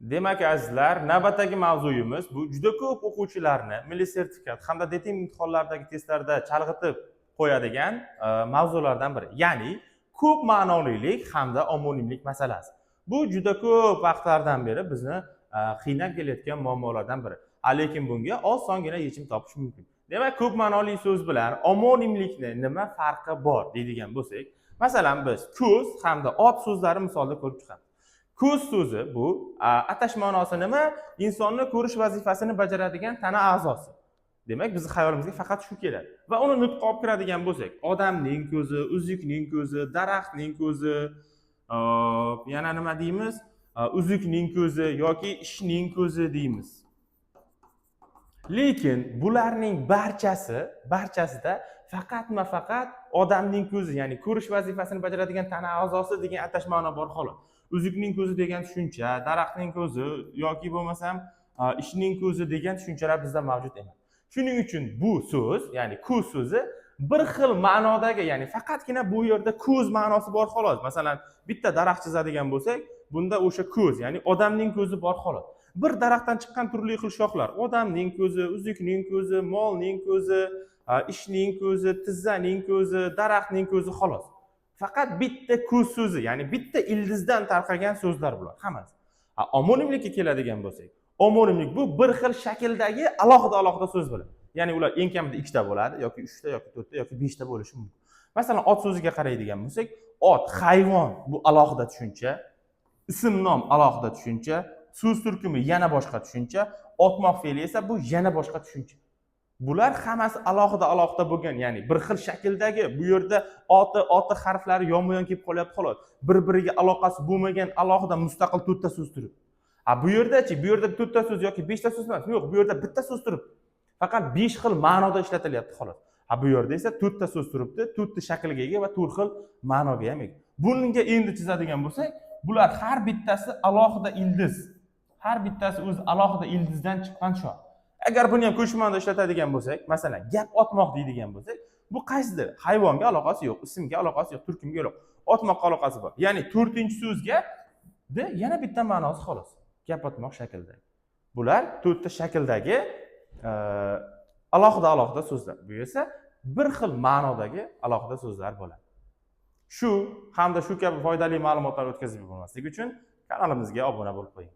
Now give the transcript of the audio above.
Demak, azizlar, navbatdagi mavzuyimiz bu juda ko'p o'quvchilarni milliy sertifikat hamda DETIM imtihonlaridagi testlarda chalg'itib qo'yadigan mavzulardan biri, ya'ni ko'p ma'nolilik hamda omonimlik masalasi. Bu juda ko'p vaqtlardan beri bizni qiynab kelayotgan muammolardan biri. Lekin bunga osongina yechim topish mumkin. Demak, ko'p ma'noli so'z bilan omonimlikni nima farqi bor deydigan bo'lsak, masalan, biz ko'z hamda ot so'zlari misolida ko'rib chiqamiz. Ko'z so'zi bu atash ma'nosi nima? Insonni ko'rish vazifasini bajaradigan tana a'zosi. Demak, bizni xayolimizga faqat shu keladi va uni nutqqa olib kiradigan bo'lsak, odamning ko'zi, uzukning ko'zi, daraxtning ko'zi, yana nima deymiz, uzukning ko'zi yoki ishning ko'zi deymiz. Lekin bularning barchasida faqatma faqat odamning ko'zi, ya'ni ko'rish vazifasini bajaradigan tana a'zosi degan atash ma'no bor, xolos. Uzukning ko'zi degan tushuncha, daraxtning ko'zi yoki bo'lmasam ishning ko'zi degan tushunchalar bizda mavjud emas. Shuning uchun bu so'z, ya'ni ko'z so'zi bir xil ma'nodagi, ya'ni faqatgina bu yerda ko'z ma'nosi bor, xolos. Masalan, bitta daraxt chizadigan bo'lsak, bunda o'sha ko'z, ya'ni odamning ko'zi bor, xolos. Bir daraxtdan chiqqan turli xil shoxlar: odamning ko'zi, uzukning ko'zi, molning ko'zi, ishning ko'zi, tizzaning ko'zi, daraxtning ko'zi, xolos. Faqat bitta ko'z so'zi, ya'ni bitta ildizdan tarqagan so'zlar bular hammasi. Omonimlikka keladigan bo'lsak, omonimlik bu bir xil shakldagi alohida alohida so'z bo'ladi, ya'ni ular eng kamida ikkita bo'ladi yoki uchta yoki to'rtta yoki beshta bo'lishi mumkin. Masalan, ot so'ziga qaraydigan bo'lsak, ot hayvon, bu alohida tushuncha, ism nom alohida tushuncha, so'z turkumi yana boshqa tushuncha, otmoq fe'li esa bu yana boshqa tushuncha. Bular hammasi alohida alohida bo'lgan, ya'ni bir xil shakldagi, bu yerda oti oti harflari yonma yon kelib qolyapti, xolos. Bir biriga aloqasi bo'lmagan alohida mustaqil to'rtta so'z turibdi. A bu yerdachi? Bu yerda to'rtta so'z yoki beshta so'z emas, yo'q, bu yerda bitta so'z turibdi, faqat besh xil ma'noda ishlatilyapti, xolos. A bu yerda esa to'rtta so'z turibdi, to'rtta shaklga ega va to'rt xil ma'noga ham ega. Bunga endi chizadigan bo'lsak, bular har bittasi alohida ildiz, har bittasi o'zi alohida ildizdan chiqqan shox. Agar buni ham qo'shma ma'noda ishlatadigan bo'lsak, masalan, gap otmoq deydigan bo'lsak, bu qaysidir hayvonga aloqasi yo'q, ismga aloqasi yo'q, turkumga yo'q, otmoqqa aloqasi bor, ya'ni to'rtinchi so'zga yana bitta ma'nosi, xolos, gap otmoq shaklida. Bular to'rtta shakldagi alohida alohida so'zlar, bu esa bir xil ma'nodagi alohida so'zlar bo'ladi. Shu hamda shu kabi foydali ma'lumotlar o'tkazib yubormaslik uchun kanalimizga obuna bo'lib qo'ying.